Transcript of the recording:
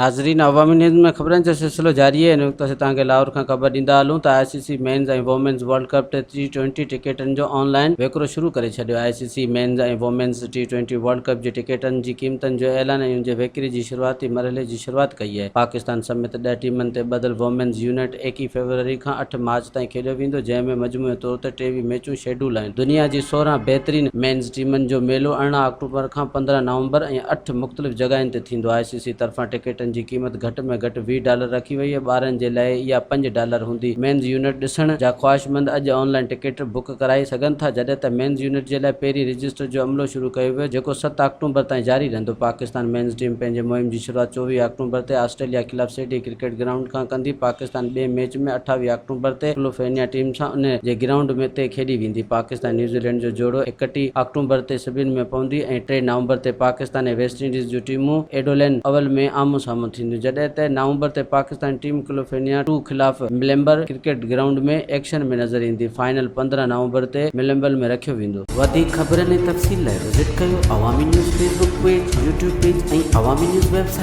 ناظرين عوامي نيوز ۾ خبرن جو سلسلو جاري آهي هن وقت اسين توهان کي لاهور کان خبر ڏيندا هلون ته I C C men's ۽ women's world cup تي ٽي ٽوئنٽي ٽڪيٽن جو آن لائن وڪرو شروع ڪري ڇڏيو I C C men's ۽ women's T twenty world cup جي ٽڪيٽن جي قيمتن جو اعلان ۽ ان جي وڪري جي شروعاتي مرحلي جي شروعات ڪئي آهي پاڪستان سميت ڏهه ٽيمن تي ٻڌل وومينز يونٽ ايڪيهه فيبروري کان اٺ مارچ تائين کيڏيو ويندو جنهن ۾ مجموعي طور تي 23 ميچون شيڊول آهن دنيا جي 16 بهترين مينز ٽيمن جو ميلو 18 آڪٽوبر کان 15 نومبر ۽ اٺ مختلف جڳهين تي ٿيندو. آء سي سي طرفان ٽڪيٽن جي قيمت گهٽ ۾ گهٽ 20 ڊالر رکي وئي آهي، ٻارن جي لاء اها پنج ڊالر هوندي. مينز يونٽ ڏسڻ جا خواهشمند اڄ آن لائن ٽڪيٽ بڪ ڪرائي سگهن ٿا، جڏهن ته مينز يونٽ جي لاء پهرين رجسٽر جو عملو شروع ڪيو ويو، جيڪو ست آڪٽومبر تائين جاري رهندو. پاڪستان مينز ٽيم پنهنجي مهم جي شروعات 24 آڪٽومبر تي آسٽريليا خلاف سڊني ڪرڪيٽ گرائونڊ کان ڪندي. پاڪستان ٻئي ميچ ۾ 28 آڪٽومبر تي سلوفينيا ٽيم سان ان جي گرائونڊ ۾ تي کيڏي ويندي. پاڪستان نيوزيلينڊ جو جوڙو 31 آڪٽومبر تي سبين ۾ پوندي ۽ ٽي نومبر تي پاڪستان ۽ ويسٽ انڊيز جون ٽيمون ايڊولين اول ۾ آمهون سامهون ٿينديون جڏهن ته نومبر تي پاڪستان ٽيم ڪلوفينيا ٽو خلاف مليمبر ڪرڪيٽ گرائونڊ ۾ ايڪشن ۾ نظر ايندي. فائنل 15 نومبر تي مليمبل ۾ رکيو ويندو. وڌيڪ خبرن ۽ تفصيل لاء وزٽ ڪيو Awami news Facebook page, YouTube page ۽ Awami news website.